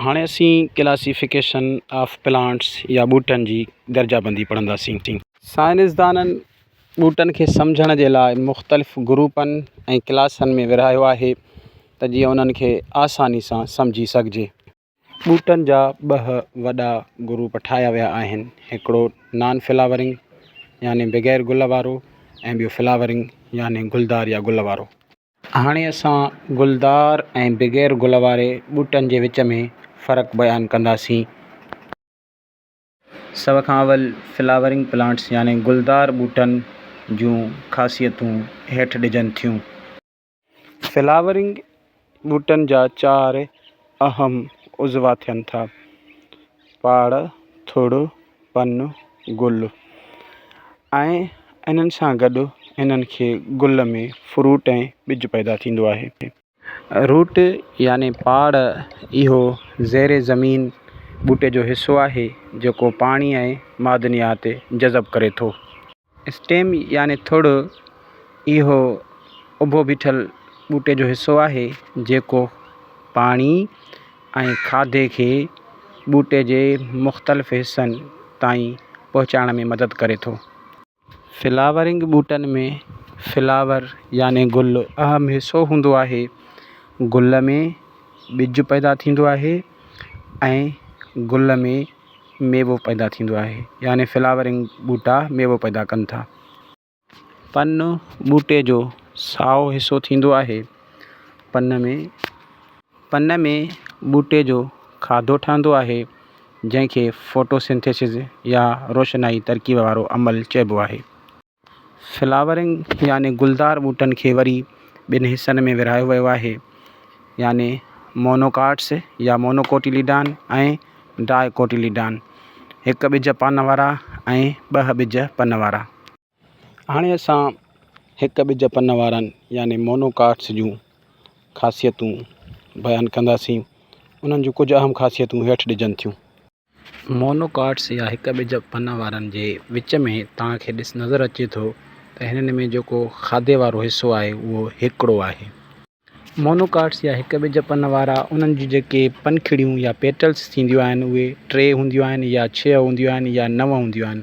هاڻي اسين classification of plants يا ٻوٽن جي درجه بندي پڙهنداسين. سائنسدانن ٻوٽن کي سمجهڻ جي لاء مختلف گروپن ۽ ڪلاسن ۾ ورهايو آهي ته جيئن انهن کي آساني سان سمجهي سگهجي. ٻوٽن جا ٻه وڏا گروپ ٺاهيا ويا آهن، هڪڙو نان فلاورنگ يعني بغير گل وارو ۽ ٻيو فلاورنگ يعني گلدار يا گل وارو. هاڻي اسان گلدار ۽ بغير گل واري ٻوٽن جي وچ ۾ فرق بيان ڪنداسين. سڀ کان اول فلاورنگ پلانٽس يعني گلدار ٻوٽن جون خاصيتون هيٺ ڏجن ٿيون. فلاورنگ ٻوٽن جا چار اهم عضوا ٿين ٿا، پاڙ، ٿڙ، پن، گل ۽ انهن سان گڏ انهن کي گل ۾ فروٽ ۽ ٻج پيدا ٿيندو آهي. روٽ يعني پاڙ اهو زير زمين ٻوٽي جو حصو آهي جيڪو پاڻي ۽ معدنيات جذب ڪري ٿو. اسٽيم يعني ٿڙ اهو اڀو بيٺل ٻوٽي جو حصو آهي جيڪو پاڻي ۽ کاڌي کي ٻوٽي جي مختلف حصن تائين پهچائڻ ۾ مدد ڪري ٿو. فلاورنگ ٻوٽن ۾ فلاور يعني گل اهم حصو هوندو آهي. گل ۾ ٻج پيدا ٿيندو آهي ۽ گل ۾ ميوو پيدا ٿيندو آهي يعني فلاورنگ ٻوٽا ميوو پيدا ڪن ٿا. پن ٻوٽي جو سائو حصو ٿيندو آهي. پن ۾ پن ۾ ٻوٽي جو کاڌو ٺهندو آهي جنهن کي فوٽوسنٿيسز يا روشنائي ترڪيب وارو عمل چئبو آهي. فلاورنگ يعني گلدار ٻوٽن کي وري ٻن حصن ۾ ورهايو ويو آهي يعني مونوڪاٽس يا مونوڪوٽيليڊان ۽ ڊائڪوٽيليڊان، هڪ ٻج پن وارا ۽ ٻه ٻج پن وارا. هاڻي اسان هڪ ٻج پن وارن يعني مونوڪاٽس جون خاصيتون بيان ڪنداسين. انهن جون ڪجهه اهم خاصيتون هيٺ ڏجن ٿيون. مونوڪاٽس يا هڪ ٻج پن وارن جي وچ ۾ توهان کي ڏس نظر اچي ٿو ته هنن ۾ جيڪو کاڌي وارو حصو آهي اهو هڪڙو آهي. مونوڪاٽس يا هڪ ٻج پن وارا انهن جون جيڪي پنکڙيون يا پيٽلس ٿينديون آهن اهي ٽي هونديون آهن يا ڇهه هونديون آهن يا نو هونديون آهن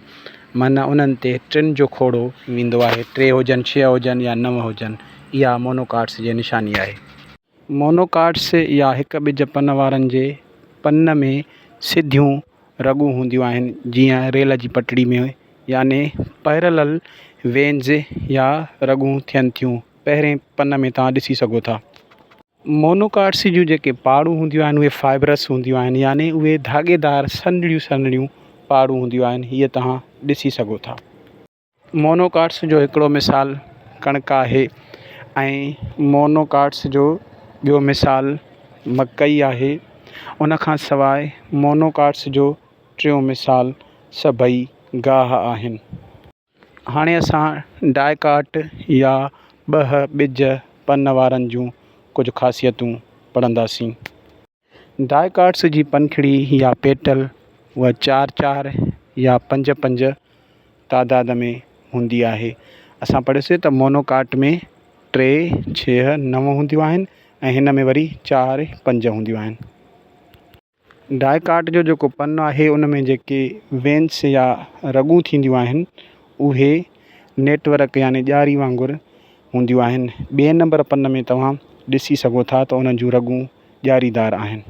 معنيٰ انهن تي ٽن جو کوڙو ويندو آهي ٽي هجن ڇهه هجن يا نو هجن اها مونوڪاٽس جي نشاني آهي. مونوڪاٽس يا هڪ ٻج پن وارن جي پن ۾ سڌيون رڳون هونديون آهن جيئن ريل جي پٽڙي ۾ يعني پيرلل وينز يا رڳون ٿين ٿيون پهرين پن ۾ توهان ڏسي سگهو ٿا. مونوڪاٽس جون جيڪي پاڙون هونديون آهن اهي فائبرس هونديون آهن يعني اهي ڌاڳيدار سنهڙيون سنهڙيون پاڙون هونديون آهن هيء توهان ڏسي سگهو ٿا. مونوڪاٽس جو هڪڙو مثال ڪڻڪ آهي ۽ مونوڪاٽس جو ٻيو مثال مڪئي آهي. ان کان سواء مونوڪاٽس جو ٽيون مثال سڀئي گاهه آهن. هاڻي اسان ڊائڪاٽ يا ٻه ٻج پن وارن جون ڪجهه خاصيتون پڙهنداسين. ڊائڪاٽس جي پنکڙي يا پيٽل اها چار چار يا پنج پنج تعداد ۾ هوندي آهي. اسان پڙهيوسين ته مونوڪاٽ ۾ ٽي، ڇهه، نو هونديون آهن ۽ هن ۾ وري چار، پنج هونديون آهن. ڊائڪاٽ جو جيڪو پن آهي ان ۾ جيڪي وينس يا رڳون ٿينديون آهن اهي نيٽ ورڪ يعني ڄاري وانگر هونديون آهن. ٻئي نمبر پن ۾ توهان ڏسي سگهو ٿا ته انهن جون رڳون ڄاريدار آهن.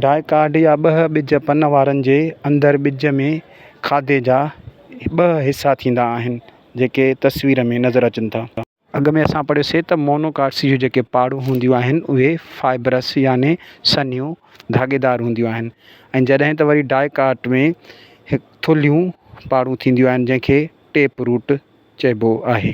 ڊائڪاٽ يا ٻه ٻج پن وارن جي اندر ٻج ۾ کاڌي جا ٻه حصا ٿيندا آهن جيڪي تصوير ۾ نظر اچن ٿا. اڳ ۾ اسان پڙهيوسين ته مونوڪاٽس جون جيڪي پاڙون هونديون آهن اهي فائبرس يعني سنهيون ڌاڳيدار هونديون آهن ۽ جڏهن ته وري ڊائڪاٽ ۾ ٿلهيون پاڙون ٿينديون آهن جنهن کي ٽيپ روٽ چئبو آهي.